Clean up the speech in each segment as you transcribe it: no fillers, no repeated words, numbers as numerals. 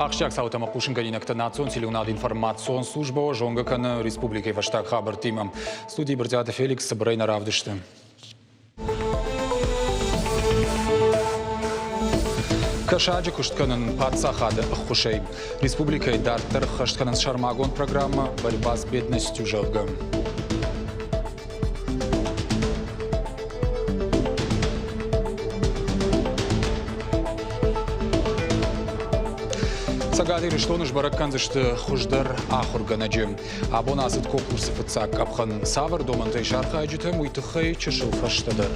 Ахсджиаг цаутӕ ӕмӕ хъусынгӕнинӕгтӕ национ телеуынады информацион службӕ зонгӕ кӕны республикӕйы фӕстаг хабӕрттимӕ. Студийы Брытъиаты Феликс цыбырӕй нӕ равдысты. Кӕсаджы куыст кӕнын паддзахады ӕххуысӕй. Республикӕйы дарддӕр ӕххӕст кӕнынц сӕрмагонд программӕ «Борьба с бедностью», зӕгъгӕ. Цӕгат Ирыстоны сбӕрӕг кӕндзысты хуыздӕр ахуыргӕнӕджы. Абон ацыд конкурсы фыццаг къӕпхӕн. Цавӕр домӕнтӕй сархайджытӕм, уый тыххӕй чысыл фӕстӕдӕр.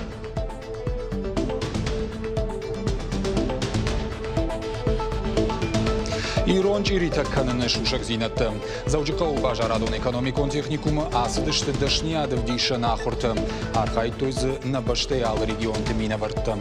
Ирон чъиритӕ кӕныны сусӕгдзинӕдтӕ. Дзӕуджыхъӕуы базарадон-экономикон техникумы ацыдысты дӕсныйады ӕвдисӕн ахуыртӕ. Архайдтой дзы нӕ бӕстӕйы алы регионты минӕвӕрттӕ.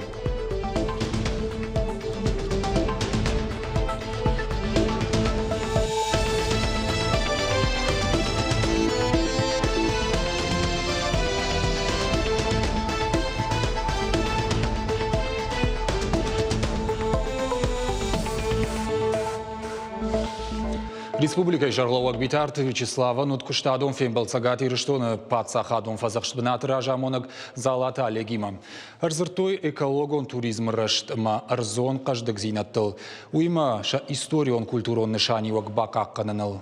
Республикӕйы сӕргълӕууӕг Битарты Вячеславӕн уыд куыстадон фембӕлд Цӕгат Ирыстоны паддзахадон фӕдзӕхст бынаты разамонӕг Дзалаты Олегимӕ. Ӕрдзырдтой экологон туризмы рӕзт ӕмӕ ӕрдзон хъӕздыгдзинӕдтыл, уыимӕ сӕ историон-культурон нысаниуӕг бахъахъхъӕныныл.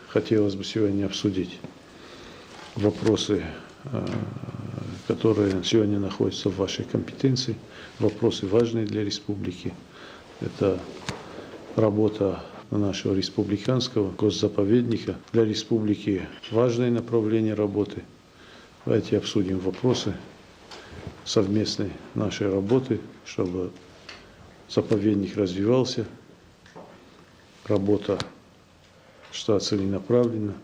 Хотелось бы сегодня обсудить вопросы, которые сегодня находятся в вашей компетенции, вопросы важные для республики. Это работа нашего республиканского госзаповедника. Для республики важное направление работы. Давайте обсудим вопросы совместной нашей работы, чтобы заповедник развивался, работа шла целенаправленно.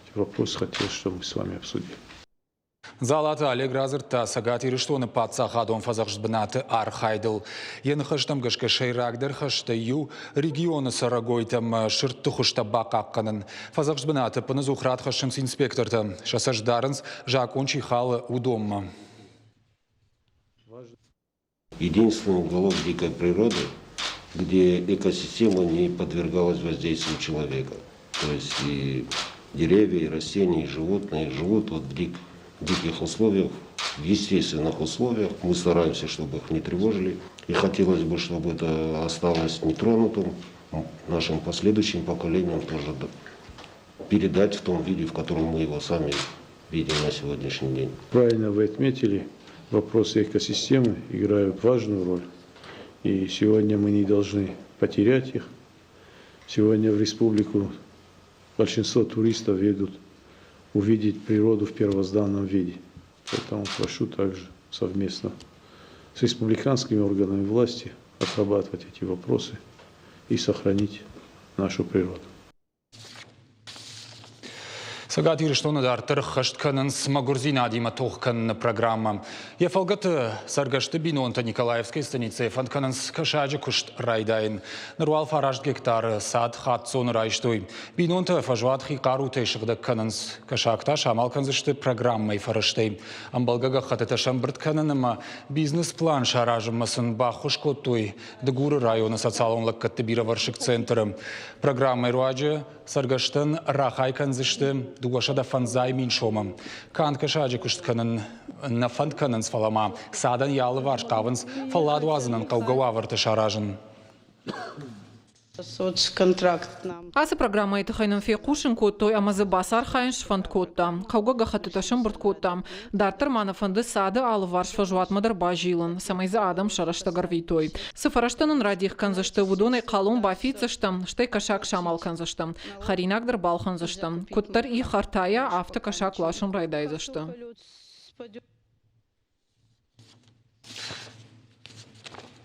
Эти вопросы хотелось, чтобы мы с вами обсудили. Дзалаты Олег радзырдта Цӕгат Ирыстоны паддзахадон фӕдзӕхст бынаты архайдыл. Йӕ ныхӕстӕм гӕсгӕ сӕйрагдӕр хӕстӕй иу регионы цӕрӕгойтӕм сырдты хуызтӕ бахъахъхъӕнын. Фӕдзӕхст бынаты ӕппынӕдзух рад хӕссынц инспектортӕ. Сӕ цӕст дарынц, закъон чи халы, уыдонмӕ. Единственный уголок дикой природы, где экосистема не подвергалась воздействию человека. То есть и деревья, и растения, и животные живут вот в диких условиях, в естественных условиях. Мы стараемся, чтобы их не тревожили. И хотелось бы, чтобы это осталось нетронутым нашим последующим поколениям тоже передать в том виде, в котором мы его сами видим на сегодняшний день. Правильно вы отметили, вопросы экосистемы играют важную роль. И сегодня мы не должны потерять их. Сегодня в республику большинство туристов едут увидеть природу в первозданном виде. Поэтому прошу также совместно с республиканскими органами власти отрабатывать эти вопросы и сохранить нашу природу. Цӕгат Ирыстоны дарддӕр ӕххӕст кӕнынц мӕгуырдзинадимӕ тох кӕныны программӕ. Йӕ фӕлгӕты цӕргӕсты бинонтӕ Николаевскӕй станицӕйы фӕнд кӕнынц кӕсаджы куыст райдайын. Ныр уал 9 гектары цад хаццоны райстой. Бинонтӕ фӕзуат хи хъарутӕй сыгъдӕг кӕнынц. Кӕсаг та самал кӕндзысты программӕйы фӕрӕзтӕй. Ӕмбӕлгӕ гӕххӕттытӕ сӕмбырд кӕнын ӕмӕ бизнес-план саразынмӕ сын баххуыс кодтой Дыгуры районы социалон лӕггӕдты бирӕвӕрсыг центры. Программӕйы руаджы цӕргӕстӕн рахай кӕндзысты 205 мин сомы. Канд кӕсаджы куыст кӕнын нӕ фӕнд кӕнынц, фӕлӕ ма цадӕн йӕ алыварс хъавынц фӕллад уадзынӕн хъӕугӕ уавӕртӕ саразын. Соцконтракт нам. Ацы программӕйы тыххӕй нын фехъусын кодтой ӕмӕ дзы бацархайын сфӕнд кодтам. Хъӕугӕ гӕххӕттытӕ сӕмбырд кодтам. Дарддӕр ма нӕ фӕнды цады алыварс фӕзуатмӕ дӕр базилын, цӕмӕй дзы адӕм сӕ рӕстӕг ӕрвитой. Цы фӕрӕзтӕ нын радих кӕндзысты, уыдонӕй хъалон бафиддзыстӕм, стӕй кӕсаг самал кӕндзыстӕм, хӕринаг дӕр балхӕндзыстӕм. Куыддӕр их ӕртайа, афтӕ кӕсаг ласын райдайдзысты.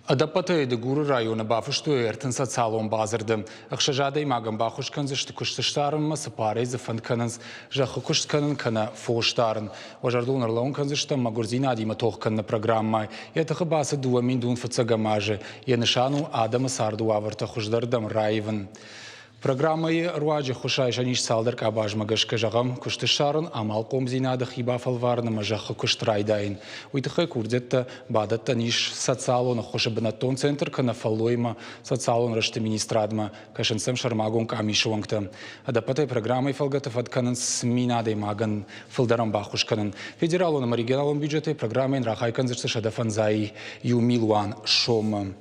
Ӕдӕппӕтӕй Дыгуры районы бафыстой 30 социалон бадзырды. Ӕхсӕз адӕймагӕн баххуыс кӕндзысты куысты ссарынмӕ, цыппарӕй дзы фӕнд кӕнынц зӕххы куыст кӕнын кӕнӕ фос дарын. Уӕ зӕрдыл ӕрлӕууын кӕндзыстӕм мӕгуырдзинадимӕ тох кӕныны программӕ. Йӕ тыхы бацыд 2005 азы. Йӕ нысан у адӕмы царды уавӕртӕ хуыздӕрдӕм раивын. Программӕйы руаджы ӕххуыс райсӕн ис цалдӕр къабазмӕ гӕсгӕ, зӕгъӕм, куысты ссарын, амалхъомдзинады хи бафӕлварын ӕмӕ зӕххы куыст райдайын. Уый тыххӕй курдиӕттӕ бадӕттӕн ис социалон ӕххуысы бынӕттон центр кӕнӕ фӕллоймӕ социалон рӕзты министрадмӕ, кӕсынц сӕм сӕрмагонд къамисы уӕнгтӕ. Ӕдӕппӕтӕй программӕйы фӕлгӕты фӕд кӕнынц 1000 адӕймагӕн фылдӕрӕн баххуыс кӕнын. Федералон ӕмӕ регионалон бюджетӕй программӕйӕн рахай кӕндзысты 151 милуан сомы.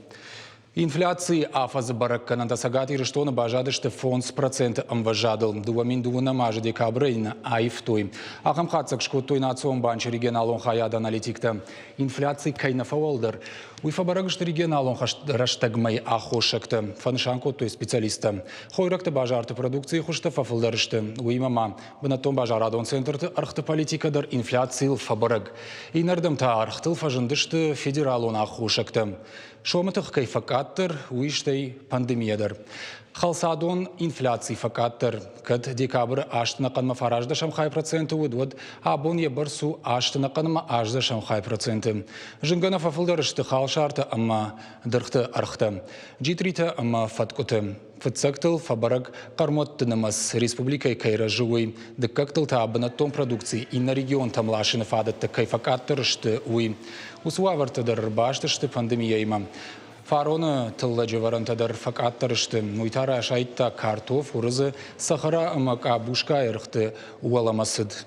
Инфляцийы афӕдзы бӕрӕггӕнӕнтӕ Цӕгат Ирыстоны баззадысты 5% ӕмвӕзадыл. 2012 азы декабры йын аивтой. Ахӕм хатдзӕг скодтой Национ банчы регионалон хайады аналитиктӕ. Инфляци кӕй нӕ фӕуӕлдӕр, уый фӕбӕрӕг сты регионалон рӕстӕгмӕйы аххосӕгтӕ, фӕнысан кодтой специалисттӕ. Хойрӕгты базарты продукцийы хуызтӕ фӕфылдӕр сты. Уыимӕ ма бынӕттон базарадон центрты ӕргъты политикӕ дӕр инфляцийыл фӕбӕрӕг. Иннӕрдӕм та ӕргътыл фӕзындысты федералон аххосӕгтӕ. Сомы тых кӕй фӕкъаддӕр, уый стӕй пандемийӕ дӕр. Хӕлцадон инфляци фӕкъаддӕр. Кӕд декабры 8,9% уыд, уӕд абон йӕ бӕрц у 8,8%. Зынгӕ нӕ фӕфылдӕр сты халсартӕ ӕмӕ дыргъты ӕргътӕ, джитритӕ ӕмӕ фӕткъуыты. Фыццӕгтыл фӕбӕрӕг хъӕрмуӕтты нымӕц республикӕйы кӕй рӕзы, уый. Дыккӕгтыл та бынӕттон продукци иннӕ регионтӕм ласыны фадӕттӕ кӕй фӕкъаддӕр сты, уый. Уыцы уавӕртӕ дӕр ӕрбаст сты пандемийӕимӕ. Фароны тыллӕджы ӕвӕрӕнтӕ дӕр фӕкъаддӕр сты. Уый та расайдта картоф, уырыдзы, цӕхӕра ӕмӕ къабускайы ӕргъты уӕлӕмӕ цыд.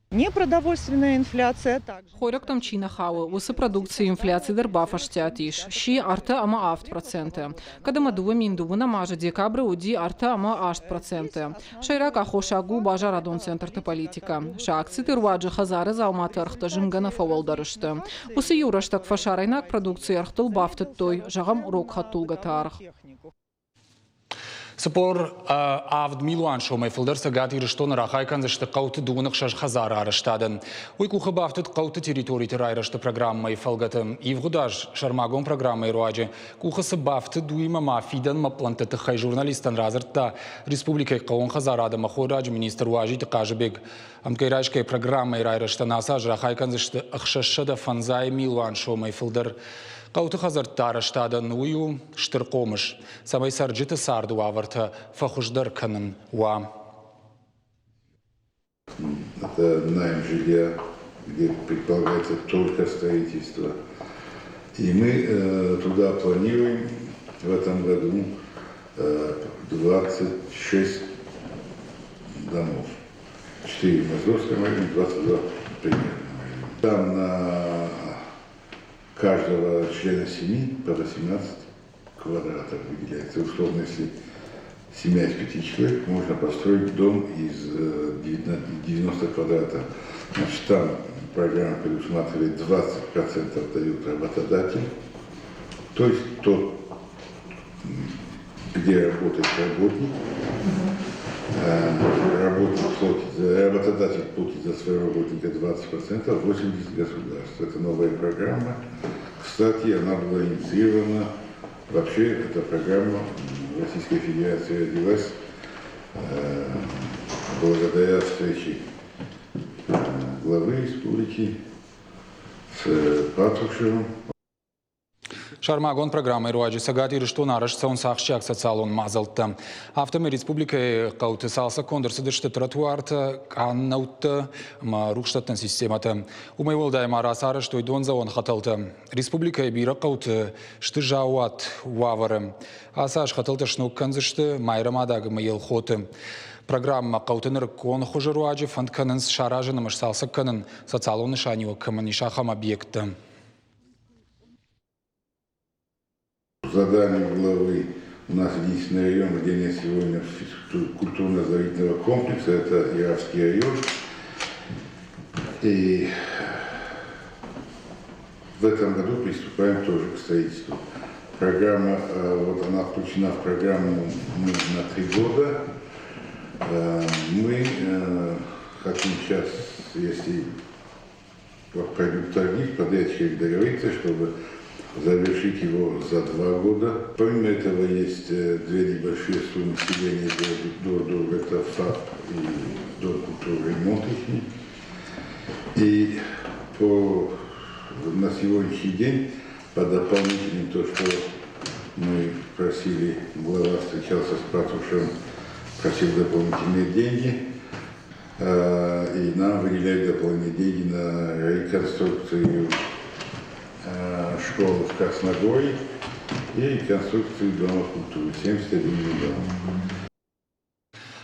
Непродовольственная инфляция также. Хойрӕгтӕм чи нӕ хауы, уыцы продукцийы инфляци дӕр бафӕстиат ис, сси 3,7%. Кӕд ӕмӕ 2009 азы декабры уыди 3,8%. Сӕйраг аххосаг у базарадон центрты политикӕ. Сӕ акциты руаджы хӕдзары дзауматы ӕргътӕ зынгӕ нӕ фӕуӕлдӕр сты. Уыцы иу рӕстӕг фӕсарӕйнаг продукцийы ӕргътыл бафтыдтой, зӕгъӕм, рог хӕдтулгӕты аргъ. 47 милуан сомӕй фылдӕр Цӕгат Ирыстоны рахай кӕндзысты хъӕуты 26 хӕдзары арӕзтадӕн. Уый къухы бафтыд хъӕуты территориты райрӕзты программӕйы фӕлгӕты. Ивгъуыд аз сӕрмагонд программӕйы руаджы къухы цы бафтыд, уыимӕ ма фидӕнмӕ пълӕнтты тыххӕй журналисттӕн радзырдта республикӕйы хъӕууон хӕдзарад ӕмӕ хойраджы министр Уазиты Хъазыбег. Ӕмткӕй райсгӕ программӕйы райрӕзтӕн ацы аз рахай кӕндзысты 650 милуан сомӕй фылдӕр. Хъӕуты хӕдзӕртты арӕзтадӕн уый у стыр хъомыс, цӕмӕй цӕрджыты царды уавӕртӕ фӕхуыздӕр кӕнын уа. Это найм жилья, где предполагается только строительство. И мы туда планируем в этом году 26 домов. 4 в Моздокском районе, 22 примерно. Там на каждого члена семьи по 18 квадратов выделяется. Условно, если семья из пяти человек, можно построить дом из 90 квадратов. Значит, там программа предусматривает 20% дают работодатель, то есть тот, где работает работник, работодатель платит за своего работника 20%, 80% государство. Это новая программа. Кстати, она была инициирована, вообще эта программа в Российской Федерации родилась благодаря встрече главы республики с Патрушевым. Сӕрмагонд программӕйы руаджы Цӕгат Ирыстоны арӕзт цӕуынц ахсджиаг социалон мадзӕлттӕ. Афтӕмӕй республикӕйы хъӕуты цалцӕггонд ӕрцыдысты тротуартӕ, къаннӕуттӕ ӕмӕ рухсдӕттӕн системӕтӕ. Уымӕй уӕлдай ма рацарӕзтой дондзӕуӕн хӕтӕлтӕ. Республикӕйы бирӕ хъӕуты сты заууат уавӕры. Ацы аз хӕтӕлтӕ сног кӕндзысты Майрӕмадаг ӕмӕ Елхоты. Программӕ хъӕуты нырыккон хуызы руаджы фӕнд кӕнынц саразын ӕмӕ сцалцӕг кӕнын социалон нысаниуӕг кӕмӕн ис, ахӕм объекттӕ. Задание главы: у нас единственный район, где нет сегодня культурно-оздоровительного комплекса, это Яровский район. И в этом году приступаем тоже к строительству. Программа, вот она включена в программу на 3 года. Мы хотим сейчас, если пройдут торги, с подрядчиками договориться, чтобы завершить его за 2 года. Помимо этого есть две небольшие суммы селения Дор-Дор, это ФАП и Дом культуры, ремонт их. И на сегодняшний день по дополнительным то, что Мы просили, глава встречался с Патрушем, просил дополнительные деньги. И нам выделяют дополнительные деньги на реконструкцию школы в Красногоре и реконструкцию Дома культуры. 71 миллион.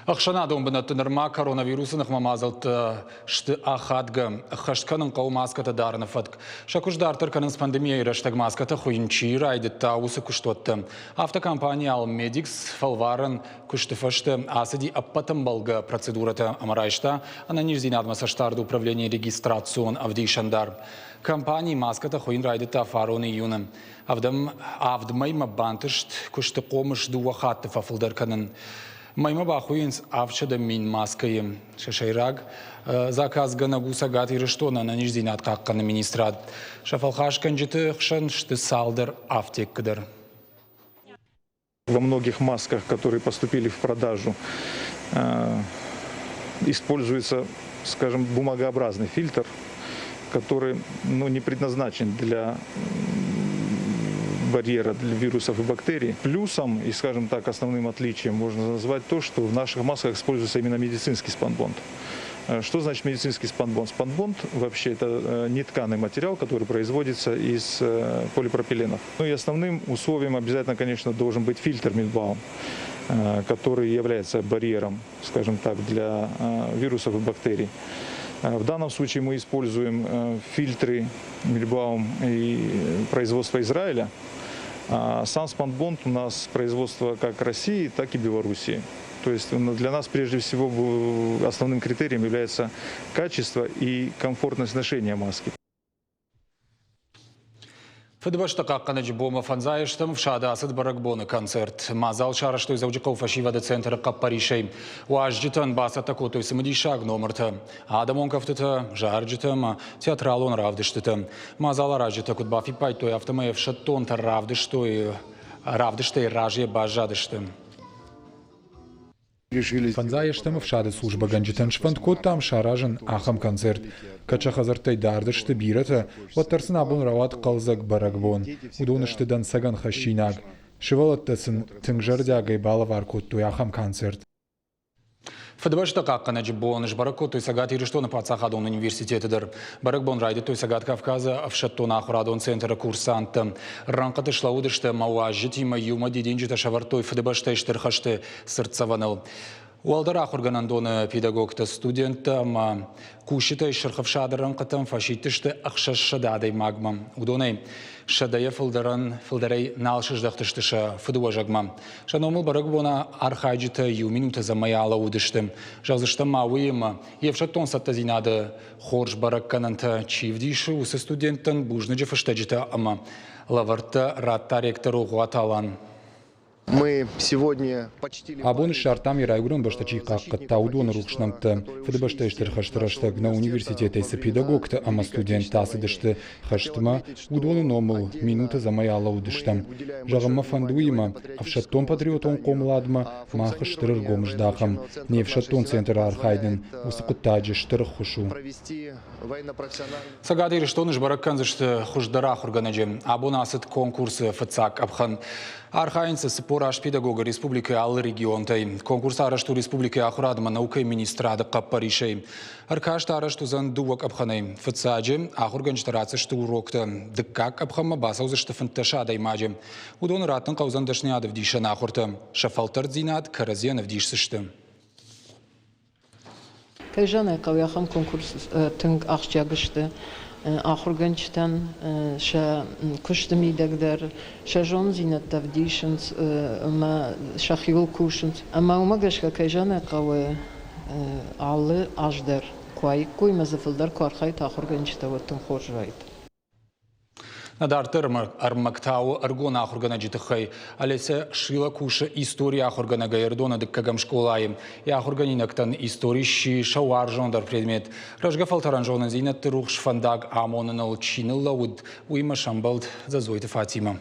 Ӕхсӕнадон бынӕтты нырма коронавирусы ныхмӕ мадзӕлттӕ сты ахадгӕ. Ӕххӕст кӕнын хъӕуы маскӕтӕ дарыны фӕтк. Сӕ куыст дарддӕр кӕнынц пандемийӕйы рӕстӕг маскӕтӕ хуыйын чи райдыдта, уыцы куыстуӕттӕ. Афтӕ компани Almedix фӕлварӕн куысты фӕстӕ ацыди ӕппӕт ӕмбӕлгӕ процедурӕтӕ ӕмӕ райста ӕнӕниздзинадмӕ цӕстдарды управленийы регистрацион ӕвдисӕндар. Компани маскӕтӕ хуыйын райдыдта фарон июны. Ӕвдӕм авд мӕймӕ бантыст куысты хъомыс дыууӕ хатты фӕфылдӕр кӕнын. Мӕймӕ бахуыйынц 700 000 маскӕйы. Сӕ сӕйраг заказгӕнӕг у Цӕгат Ирыстоны ӕнӕниздзинад хъахъхъӕныны министрад. Сӕ фӕлхасгӕнджыты хсӕн сты цалдӕр афтеккы дӕр. Во многих масках, которые поступили в продажу, используется, скажем, бумагообразный фильтр, который, ну, не предназначен для барьера для вирусов и бактерий. Плюсом и, скажем так, основным отличием можно назвать то, что в наших масках используется именно медицинский спанбонд. Что значит медицинский спанбонд? Спанбонд вообще это нетканый материал, который производится из полипропиленов. Ну и основным условием обязательно, конечно, должен быть фильтр Мильбаум, который является барьером, скажем так, для вирусов и бактерий. В данном случае мы используем фильтры Мильбаум и производства Израиля. А сам спанбонд у нас производство как России, так и Белоруссии. То есть, ну, для нас прежде всего основным критерием является качество и комфортность ношения маски. Фыдыбӕстӕ хъахъхъӕнӕджы бонмӕ фӕндзай ӕстӕм ӕфсады ацыд бӕрӕгбоны концерт. Мадзал сарӕзтой Дзӕуджыхъӕуы фӕсивӕды центры хъӕппӕрисӕй. Уазджытӕн бацӕттӕ кодтой цымыдисаг номыртӕ, адӕмон кӕфтытӕ, зарджытӕ ӕмӕ театралон равдыстытӕ. Мадзаларазджытӕ куыд бафиппайдтой, афтӕмӕй ӕфсӕддонтӕ равдыстой равдыстӕй разыйӕ баззадысты. Фӕндзай ӕстӕм ӕфсады службӕгӕнджытӕн сфӕнд кодтам саразын ахӕм концерт. Кӕд сӕ хӕдзӕрттӕй дард сты бирӕтӕ, уӕддӕр сын абон рауад хъӕлдзӕг бӕрӕгбон. Уыдон сты дӕнцӕгӕн хӕссинаг. Сывӕллӕттӕ сын тынг зӕрдиагӕй балӕвар кодтой ахӕм концерт. Фыдыбӕстӕ хъахъхъӕнӕджы бон сбӕрӕг кодтой Цӕгат Ирыстоны паддзахадон университеты дӕр. Бӕрӕгбон райдыдтой Цӕгат Кавказы ӕфсӕддон ахуырадон центры курсанттӕ. Рӕнхъыты слӕууыдысты ӕмӕ уазджытимӕ иумӕ дидинджытӕ сӕвӕрдтой Фыдыбӕстӕйы Стыр хӕсты цыртдзӕвӕныл. Уӕлдӕр ахуыргӕнӕндоны педагогтӕ, студенттӕ ӕмӕ кусджытӕй Сырх ӕфсады рӕнхъытӕм фӕсидтысты 600 адӕймагмӕ. Уыдонӕй сӕдӕйӕ фылдӕрӕн фылдӕрӕй нал сыздӕхтысты сӕ фыдыуӕзӕгмӕ. Сӕ номыл бӕрӕгбоны архайджытӕ иу минуты ӕдзӕмӕй алӕууыдысты. Зӕгъдзыстӕм ма уыимӕ, йе фсӕддон цӕттӕдзинады хорз бӕрӕггӕнӕнтӕ чи вдисы, уыцы студенттӕн бузныджы фыстӕджытӕ ӕмӕ лӕвӕрттӕ радта ректор Огъуаты Алан. Абон ссардтам, йӕ райгуырӕн бӕстӕ чи хъахъхъӕдта, уыдоны рухс нӕмттӕ. Фыдыбӕстӕйы Стыр хӕсты рӕстӕг нӕ университетӕй цы педагогтӕ ӕмӕ студенттӕ ацыдысты хӕстмӕ, уыдоны номыл минуты ӕдзӕмӕй алӕууыдыстӕм. Зӕгъын мӕ фӕнды уыимӕ, ӕфсӕддон-патриотон хъомыладмӕ мах стыр ӕргом здахӕм. Не фсӕддон центры архайд нын уыцы хъуыддаджы стыр ӕххуыс у. Цӕгат Ирыстоны сбӕрӕг кӕндзысты хуыздӕр ахуыргӕнӕджы. Абон ацыд конкурсы фыццаг къӕпхӕн. Архайынц 48 педагогы республикӕйы алы регионтӕй. Конкурс арӕзт у республикӕйы ахуырад ӕмӕ наукӕйы министрады хъӕппӕрисӕй. Ӕркаст арӕзт уыдзӕн дыууӕ къӕпхӕнӕй. Фыццаджы ахуыргӕнджытӕ ратдзысты уроктӕ. Дыккаг къӕпхӕнмӕ бацӕудзысты 15 адӕймаджы. Уыдоны раттын хъӕудзӕн дӕсныйад ӕвдисӕн ахуыртӕ. Сӕ фӕлтӕрддзинад кӕрӕдзийӕн ӕвдисдзысты. Кӕй зӕгъын ӕй хъӕуы, ахӕм конкурс тынг ахсджиаг сты ахуыргӕнджытӕн сӕ куысты мидӕг дӕр, сӕ зондзинӕдтӕ ӕвдисынц ӕмӕ сӕхиуыл кусынц. Ӕмӕ уымӕ гӕсгӕ, кӕй зӕгъын ӕй хъӕуы, алы аз дӕр куы уаиккой ӕмӕ дзы фылдӕр куы архайд ахуыргӕнджытӕ, уӕд тынг хорз уаид. Нӕ дарддӕр ӕрмӕг та у ӕрыгон ахуыргӕнӕджы тыххӕй. Олеся Шила кусы историйы ахуыргӕнӕгӕй Ӕрыдоны дыккӕгӕм скъолайы. Йӕ ахуыргӕнинӕгтӕн истори сси сӕ уарзондӕр предмет. Рӕзгӕ фӕлтӕрӕн зонындзинӕдты рухс фӕндаг амоныныл чи ныллӕууыд, уыимӕ сӕмбӕлд Дзӕдзойты Фатимӕ.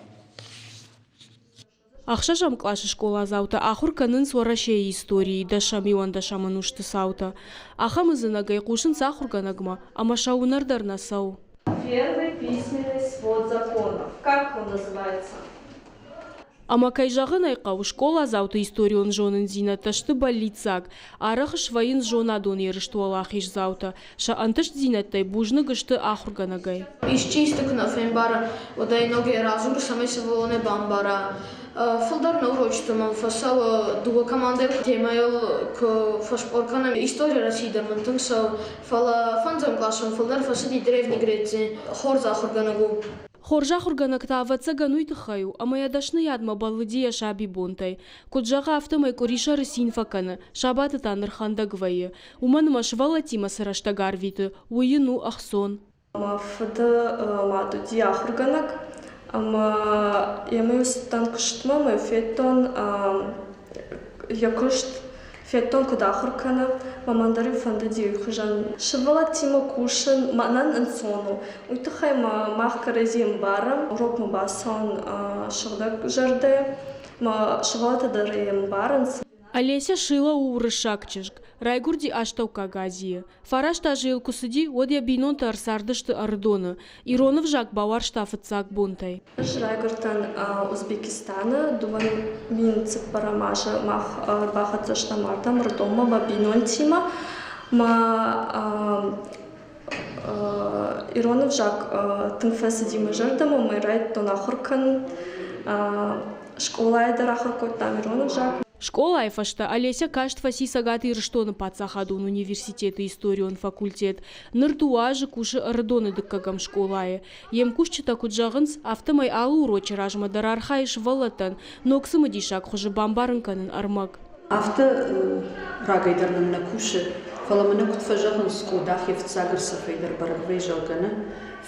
Ӕхсӕзӕм къласы скъоладзаутӕ ахуыр кӕнынц Уӕрӕсейы историйы дӕсӕм-иуӕндӕсӕм ӕнусты цаутӕ. Ахӕм ӕдзынӕгӕй хъусынц ахуыргӕнӕгмӕ, ӕмӕ сӕ уынӕр дӕр нӕ цӕуы. Первый письменный свод законов. Как он называется? Ӕмӕ кӕй зӕгъын ӕй хъӕуы, скъоладзауты историон зонындзинӕдтӕ сты бӕллиццаг, арӕх свӕййынц зонадон ерысты уӕлахиздзаутӕ, сӕ ӕнтыстдзинӕдтӕй бузныг сты ахуыргӕнӕгӕй. Исчи исты куы нӕ фембары, уӕд ӕй ногӕй радзуры, цӕмӕй сывӕллонӕй бамбара. Фылдӕр нӕ урочыты мӕм фӕцӕуы дыууӕ командӕйы темӕйыл куы фӕспъор кӕнӕм. История России дӕр мын тынг цӕуы, фӕлӕ фӕндзӕм къласӕн фылдӕр фӕцыди Древний Греции. Хорз ахуыргӕнӕг у. Хорз ахуыргӕнӕг та ӕвӕццӕгӕн уый тыххӕй у, ӕмӕ йӕ дӕсныйадмӕ бӕллыди йӕ сабибонтӕй. Куыд зӕгъы, афтӕмӕй къуырисӕры цин фӕкӕны, сабаты та нырхӕндӕг вӕййы. Уымӕн ӕмӕ сывӕллӕттимӕ цы рӕстӕг арвиты, уый йын у ӕхцон. Мӕ фыды мад уыди ахуыргӕнӕг, ӕмӕ йемӕ-иу цыдтӕн куыстмӕ ӕмӕ федтон йӕ куыст, федтон, куыд ахуыр кӕны, мӕ мӕн дӕр-иу фӕндыди уый хуызӕн. Сывӕллӕттимӕ кусын мӕнӕн ӕнцон у. Уый тыххӕй мӕ мах кӕрӕдзи ӕмбарӕм, урокмӕ бацӕуын сыгъдӕг зӕрдӕ, мӕ сывӕллӕттӕ дӕр ӕй ӕмбарынц. Олеся Шила у уырыссаг чызг. Райгуырди Астӕуккаг Азийы. Фараст азы йыл куы цыди, уӕд йӕ бинонтӕ ӕрцардысты Ӕрыдоны. Ирон ӕвзаг бауарзта фыццаг бонтӕй. Ӕз райгуырдтӕн Узбекистаны. 2004 азы мах ӕрбахӕццӕ стӕм ардӕм Ӕрыдонмӕ мӕ бинонтимӕ. Мӕ ирон ӕвзаг тынг фӕцыди мӕ зӕрдӕмӕ, мӕ райдыдтон ахуыр кӕнын. Скъолайы дӕр ахуыр кодтам ирон ӕвзаг. Скъолайы фӕстӕ Олеся каст фӕци Цӕгат Ирыстоны паддзахадон университеты историон факультет. Ныр дыууӕ азы кусы Ӕрыдоны дыккӕгӕм скъолайы. Йе мкусджытӕ куыд зӕгъынц, афтӕмӕй алы урочы размӕ дӕр архайы сывӕллӕттӕн ног цымыдисаг хуызы бамбарын кӕнын ӕрмӕг. Афтӕ рагӕй дӕр нын нӕ кусы, фӕлӕ мӕнӕ куыд фӕзӕгъынц, къодах йӕ фыццаг ӕрцӕфӕй дӕр бӕрӕг вӕйзӕлгӕ нӕ.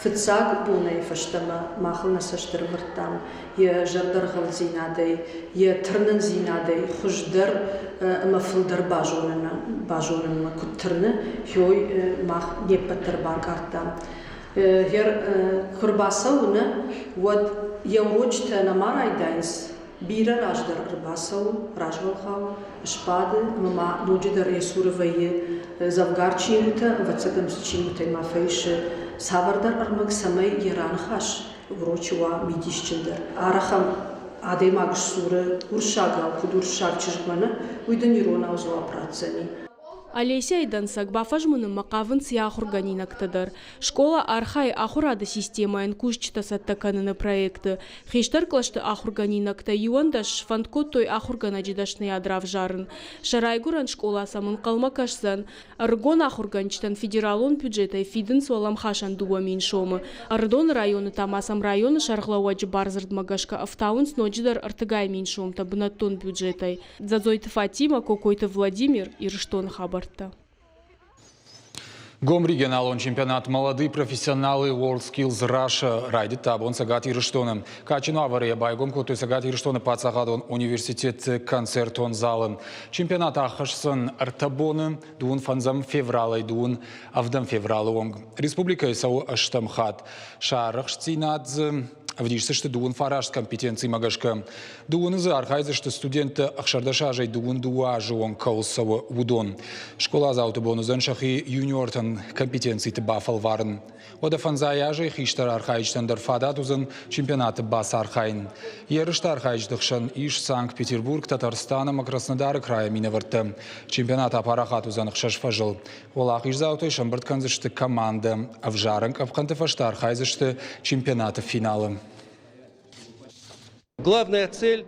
Фыццаг бонӕй фӕстӕмӕ махыл нӕ цӕст ӕрӕвӕрдтам йӕ зӕрдӕргъӕвддзинадӕй, йӕ тырнындзинадӕй хуыздӕр ӕмӕ фылдӕр базонынмӕ куыд тырны, уый мах не ппӕт дӕр банкъардтам. Гъер куы рбацӕуы нӕ, уӕд йӕ урочытӕ нӕма райдайынц, бирӕ раздӕр ӕрбацӕуы, развӕлгъау сбады ӕмӕ ма ноджыдӕр йӕ цуры вӕййы дзӕвгар чингуытӕ, ӕвӕццӕгӕн, уыцы чингуытӕй ма фӕисы цавӕрдӕр ӕрмӕг, цӕмӕй йӕ раныхас урочы уа мидисджындӕр. Арӕх ӕм адӕймаг сдзуры уырыссагау, куыд уырыссаг чызгмӕ нӕ, уый дын иронау дзуапп ратдзӕни. Олесяйы дӕнцӕг бафӕзмынынмӕ хъавынц йӕ ахуыргӕнинӕгтӕ дӕр. Скъола архайы ахуырады системӕйӕн кусджытӕ цӕттӕ кӕныны проекты. Хистӕр кълӕсты ахуыргӕнинӕгтӕ 11 сфӕнд кодтой ахуыргӕнӕджы дӕсныйад равзарын. Сӕ райгуырӕн скъола сӕм ӕнхъӕлмӕ кӕсдзӕн. Ӕрыгон ахуыргӕнджытӕн федералон бюджетӕй фидынц уӕлӕмхасӕн 2000 сомы. Ӕрыдоны районы та ма сӕм районы сӕргълӕууӕджы бардзырдмӕ гӕсгӕ ӕфтауынц ноджыдӕр ӕртыгай мин сомтӕ бынӕттон бюджетӕй. Дзадзойты Фатимӕ, Кокойты Владимир, Ирыстоны хабӕрттӕ. Гом регионалон чемпионат «Молодые профессионалы WorldSkills Russia» райдыдта абон Цӕгат Ирыстоны. Кадджын уавӕры йӕ байгом кодтой Цӕгат Ирыстоны паддзахадон университеты концертон залы. Чемпионат аххӕсдзӕн ӕртӕ боны, дыууын фӕндзӕм февралӕй дыууын ӕвдӕм февралы онг. Республикӕйы цӕуы ӕстӕм хатт. Сӕ арӕхстдзинад дзы ӕвдисдзысты дыууын фараст компетенцимӕ гӕсгӕ. Дыууыны дзы архайдзысты студенттӕ 16 азӕй дыууын дыууӕ азы онг кӕуыл цӕуы, уыдон. Скъоладзауты бон уыдзӕн сӕхи юниортӕн компетенциты бафӕлварын. Уӕдӕ фӕндзай азӕй хистӕр архайджытӕн дӕр фадат уыдзӕн чемпионаты бацархайын. Ерысты архайджыты хсӕн ис Санкт-Петербург, Татарстан ӕмӕ Краснодары крайы минӕвӕрттӕ. Чемпионат апарахат уыдзӕн ӕхсӕз фӕзыл. Уӕлахиздзаутӕй сӕмбырд кӕндзысты командӕ. Ӕвзарӕн къӕпхӕнты фӕстӕ архайдзысты чемпионаты финалы. Главная цель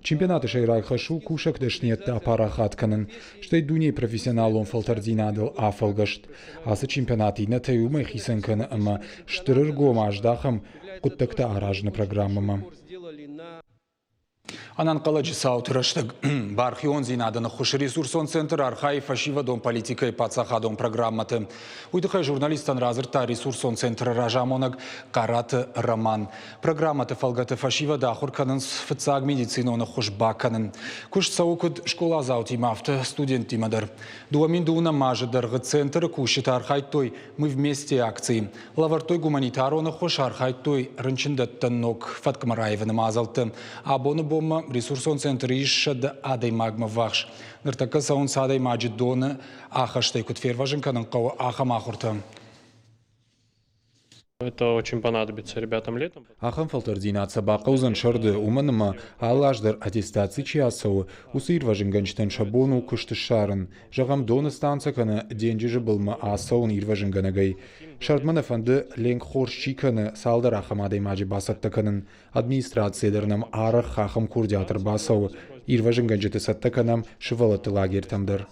Чемпионаты сӕйраг хӕс у кусӕг дӕсныйӕдтӕ апарахат кӕнын, стӕй дунейы профессионалон фӕлтӕрддзинадыл афӕлгӕст. Ацы чемпионат иннӕтӕй уымӕй хицӕн кӕны ӕмӕ стыр ӕргом аздахӕм хъуыддӕгтӕ аразыны программӕмӕ. Ӕнӕнхъӕлӕджы цауты рӕстӕг бархиондзинады ныххуысы ресурсон центр архайы фӕсивӕдон политикӕйы паддзахадон программӕты. Уый тыххӕй журналисттӕн радзырдта ресурсон центры разамонӕг Хъараты Роман. Программӕты фӕлгӕты фӕсивӕд ахуыр кӕнынц фыццаг медицинон ӕххуыс бакӕнын. Куыст цӕуы куыд скъоладзаутимӕ, афтӕ студенттимӕ дӕр. 2002 азы дӕргъы центры кусджытӕ архайдтой «Мы вместе» акцийы. Лӕвӕрдтой гуманитарон ӕххуыс, архайдтой рынчындӕттӕн ног фӕткмӕ раивыны мадзӕлтты. Абоны бонмӕ ресурсон центры ис 100 адӕймагмӕ ввахс. Ныртӕккӕ цӕуынц адӕймаджы доны ахӕстӕй куыд фервӕзын кӕнын хъӕуы, ахӕм ахуыртӕ. Это очень понадобится ребятам летом. Ахӕм фӕлтӕрддзинад сӕ бахъӕудзӕн сӕрды, уымӕн ӕмӕ алы аз дӕр аттестаци чи ацӕуы, уыцы ирвӕзынгӕнджытӕн сӕ бон у куыст ссарын. Зӕгъӕм, доны станцӕ кӕнӕ денджызы былмӕ ацӕуын ирвӕзынгӕнӕгӕй. Сӕрдмӕ нӕ фӕнды ленк хорз чи кӕны, цалдӕр ахӕм адӕймаджы бацӕттӕ кӕнын. Администрацийӕ дӕр нӕм арӕх ахӕм курдиат ӕрбацӕуы. Ирвӕзынгӕнджыты цӕттӕ кӕнӕм сывӕллӕтты лагертӕм дӕр.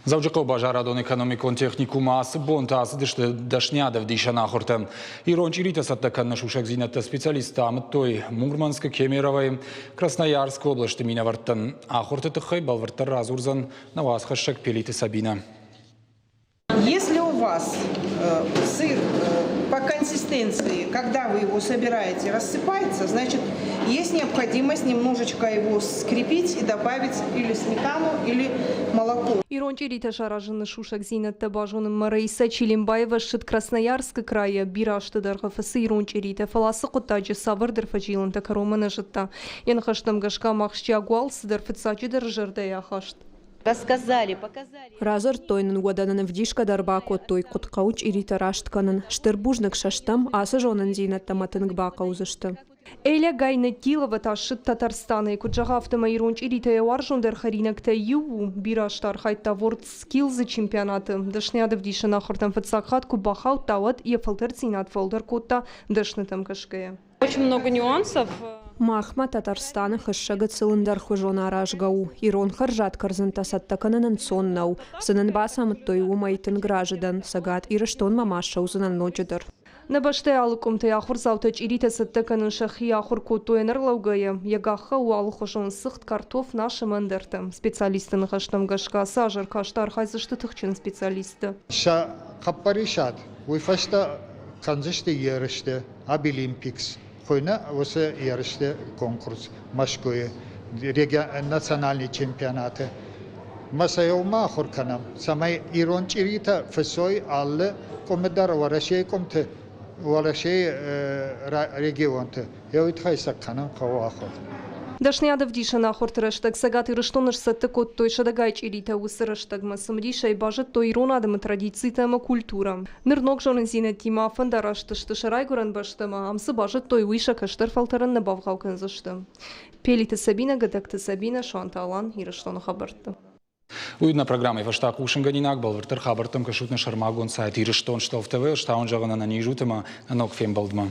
Дзӕуджыхъӕуы базарадон-экономикон техникумы ацы бонты ацыдысты дӕсныйадӕвдисӕн ахуыртӕ. Ирон чъиритӕ цӕттӕ кӕныны сусӕгдзинӕдтӕ специалисттӕ амыдтой Мурманскы, Кемеровойы, Красноярскы облӕсты минӕвӕрттӕн. Ахуырты тыххӕй бӕлвырддӕр радзурдзӕн нӕ уацхӕссӕг Пелиты Сабинӕ. Если у вас сыр по консистенции, когда вы его собираете, рассыпается, значит, есть необходимость немножечко его скрепить и добавить или сметану, или молоко. Ирон чъиритӕ саразыны сусӕгдзинӕдтӕ базонынмӕ Раиса Челимбаева ссыд Красноярскы крайӕ бирӕ азты дӕргъы фыцы ирон чъиритӕ, фӕлӕ ацы хъуыддаджы цавӕрдӕр фӕзилӕнтӕ кӕронмӕ нӕ зыдта. Йӕ ныхӕстӕм гӕсгӕ ма ахсджиаг уал цыдӕр фыццаджыдӕр зӕрдӕйы ахаст. Рассказали, показали. Радзырдтой нын, уӕдӕ нын ӕвдисгӕ дӕр бакодтой, куыд хъӕуы чъиритӕ раст кӕнын. Стыр бузныг сӕ стӕм, ацы зонындзинӕдтӕ мӕ тынг бахъӕудзысты. Эля Гайнетдилова та ссыд Татарстанӕй. Куыд зӕгъы, афтӕмӕй ирон чъиритӕ йӕ уарзондӕр хӕринӕгтӕй иу у. Бирӕ азты архайдта WorldSkills-ы чемпионаты. Дӕсныйад ӕвдисӕн ахуыртӕм фыццаг хатт куы бахаудта, уӕд йӕ фӕлтӕрддзинад фӕлдӕр кодта дӕснытӕм кӕсгӕйӕ. Очень много нюансов. Махмӕ Татарстаны хӕссӕгы цылындӕрхуызон аразгӕ у. Ирон хӕрзад кӕрдзынтӕ цӕттӕ кӕнын ӕнцон нӕу. Цы нын бацамыдтой, уымӕй тынг разы дӕн. Цӕгат Ирыстонмӕ ма ссӕудзынӕн ноджыдӕр. Нӕ бӕстӕйы алы къуымтӕй ахуырдзаутӕ чъиритӕ цӕттӕ кӕнын сӕхи ахуыр кодтой ӕнӕрлӕугӕйӕ. Йӕ гаххӕ у алыхуызон цыхт, картоф, нас ӕмӕ ӕндӕртӕ. Специалистты ныхӕстӕм гӕсгӕ ацы аз ӕркасты архайдзысты тыхджын специалисттӕ. Сӕ хъӕппӕрисад уый фӕстӕ кӕндзысты ерысты Абилимпикс хуыйны уыцы ерысты конкурс Мӕскуыйы национальный чемпионаты. Мӕ сӕ еумӕ ахуыр кӕнӕм, цӕмӕй ирон чъиритӕ фыцой алы къуымы дӕр Уӕрӕсейы къуымты, Уӕрӕсейы регионты. Еуый тыххӕй сӕ кӕнын хъӕуы ахуыр. Дӕсныйад ӕвдисӕн ахуырты рӕстӕг Цӕгат Ирыстоны сцӕттӕ кодтой сӕдӕгай чъиритӕ уыцы рӕстӕгмӕ цымыдисӕй базыдтой ирон адӕмы традицитӕ ӕмӕ культурӕ. Ныр ног зонындзинӕдтимӕ афӕндараст сты сӕ райгуырӕн бӕстӕмӕ, ам цы базыдтой, уый сӕ кӕстӕр фӕлтӕрӕн нӕ бавгъау кӕндзысты. Пелиты Сабинӕ, Гӕдӕгты Сабинӕ, Суанты Алан, Ирыстоны хабӕртты. Уый нӕ программӕйы фӕстӕ хъусынгӕнинаг бӕлвырддӕр хабӕрттӕм кӕсут нӕ сӕрмагонд сайт Ирыстон ТВ, стауын зӕгъын ӕнӕниз ут ӕмӕ ног фембӕлдмӕ.